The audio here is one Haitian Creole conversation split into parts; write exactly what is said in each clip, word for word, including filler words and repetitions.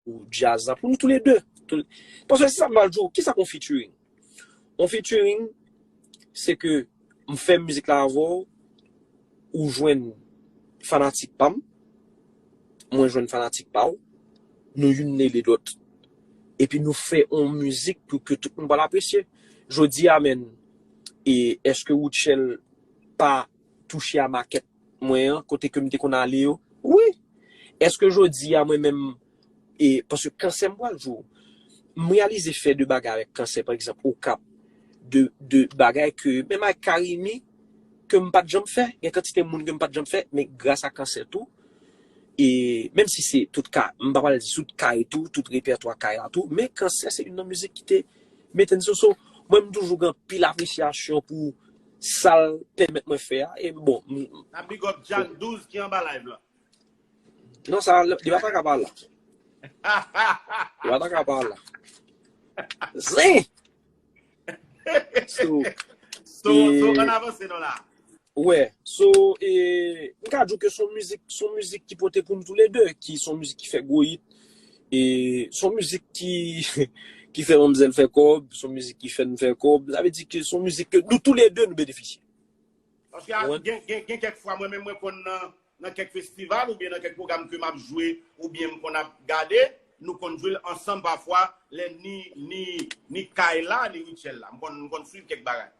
pou djaz la, pou nou toulede. Tou- Paske se sa m pral di w, kisa k yon featuring? Yon featuring, se ke m fè mizik la avè w, ou jwenn fanatik pa m, mwen jwenn fanatik pa w, nou youn rele lòt. Epi nou fè yon mizik pou ke tout moun pral apresye. Jodi a, menn, e èske Rutshelle pa touche a makèt mwen an, kote ke m te konn ale yo? Wi. Èske jodi a, mwen menm, e paske Kansè, m pral di w, m reyalize fè de bagay avèk Kansè, pa egzanp, Okap, de, de bagay ke, menm avèk Carimi, ke m pa t janm fè, gen kantite moun ke m pa t janm fè, men gras a Kansè tou, e menm si se tout ka, m pa pral di tout kay tou, tout repètwa kay la tou, men Kansè se youn nan mizik ki te mete n sou, so, mwen m toujou gen anpil apresyasyon pou sa l pèmèt mwen fè a, e bon, m- N ap big up John douz ki anba live la. Non, sa, li pa ta ka pa la. Li pa ta ka pa la. Zen! So, So, e- so ann avanse non la. Wè, so, e, m ka di w ke se yon mizik, se yon mizik ki pote pou nou toulede, ki se yon mizik ki fè gwo hit, e se yon mizik ki, ki fè manmzèl fè kòb, se yon mizik ki fè n fè kòb, sa vle di ke se yon mizik ke nou toulede nou benefisye. Paske a- Wè. gen, gen, gen kèk fwa, mwen menm, mwen konn nan, nan kèk festival oubyen nan kèk pwogram ke m ap jwe oubyen m konn ap gade, nou konn jwe l ansanm pafwa, lè ni, ni, ni Kay la, ni Rutshelle la. M konn, m konn swiv kèk bagay.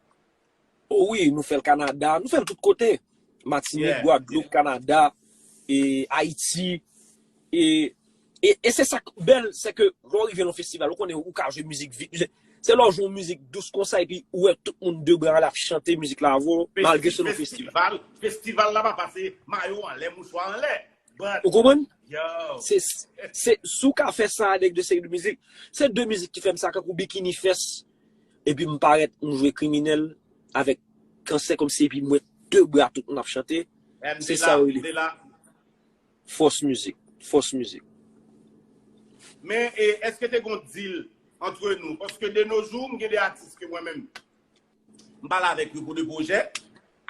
O wi, nou fè l Kanada, nou fè l tout kote. Matinik, Yeah. Gwadloup, Kanada, e Ayiti. E, e, e se sa k bèl, se ke lè w rive nan festival, ou konnen ou ka jwe mizik vit. Se lè w jwe yon mizik dous konsa, epi ou wè tout moun de bra l ap chante mizik la avè w, malgre se nan festival. Festival, festival la pa pase mayo anlè, mouchwa anlè. But, Ou konprann? Yo, Se, se, si w ka fè sa avèk de seri de mizik, se de mizik ki fè m sa, kankou Bikini Fest, epi m parèt, m jwe Kriminèl avèk Kansè kòmsi, epi m wè de bra tout moun ap chante. M Se te sa la, yo m rele te la. Fòs mizik. Fòs mizik. Men, e, èske te gon deal antre nou? Paske de nos jours, m gen de atis ke mwen menm, m pale avèk yo pou de pwojè.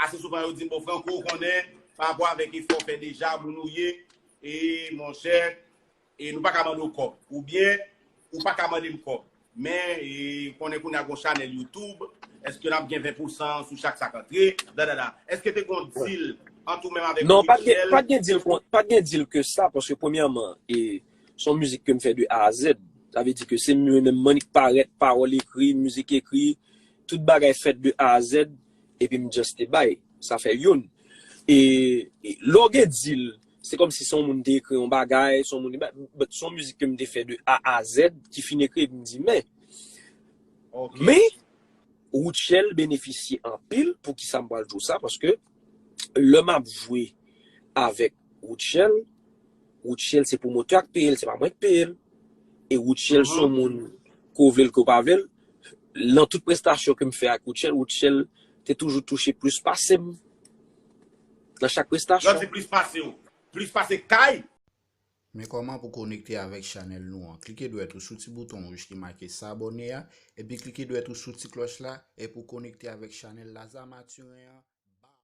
Ase souvan, yo di m, "Bon, Franco, ou konnen, pa rapò avèk efò w fè deja, moun ou ye, e, monchè, e nou pa ka mande w kòb." Oubyen, ou pa ka mande m kòb. Men, e, konnen kounye a gon chanèl YouTube, èske n ap gen ven pousan sou chak sa k antre? Da, da, da. Èske te gon deal ant ou menm avèk Non, pa t gen, Rutshelle? Pa t gen deal, pa t gen deal ke sa, paske premyèman, e, se yon mizik ke m fè de A a Z. Sa vle di ke se mwen menm, m annik parèt, pawòl ekri, mizik ekri, tout bagay fèt de A a Z, epi m just te bay. Sa fè youn. E, e lè w gen deal, se kòmsi se yon moun te ekri yon bagay, se yon moun, but se yon mizik ke m te fè de A a Z, ki fin ekri, epi m di, men, Ok. Men, Rutshelle benefisye anpil, poukisa m pral di w sa, paske lè m ap jwe avèk Rutshelle, Rutshelle se pwomotè a k peye l, se pa mwen k peye l. E Rutshelle se yon moun, ke w vle l, ke w pa vle l, nan tout prestasyon ke m fè ak Rutshelle, Rutshelle te toujou touche plis pase m nan chak Lòt prestasyon. Se plis pase w. Plis pase Kay. Men kòman pou konekte avèk chanèl nou an. Klike dwèt ou sou ti bouton wouj ki make s'abonner a, epi klike dwèt ou sou ti klòch la, e pou konekte avèk chanèl Lazarre Mathurin an,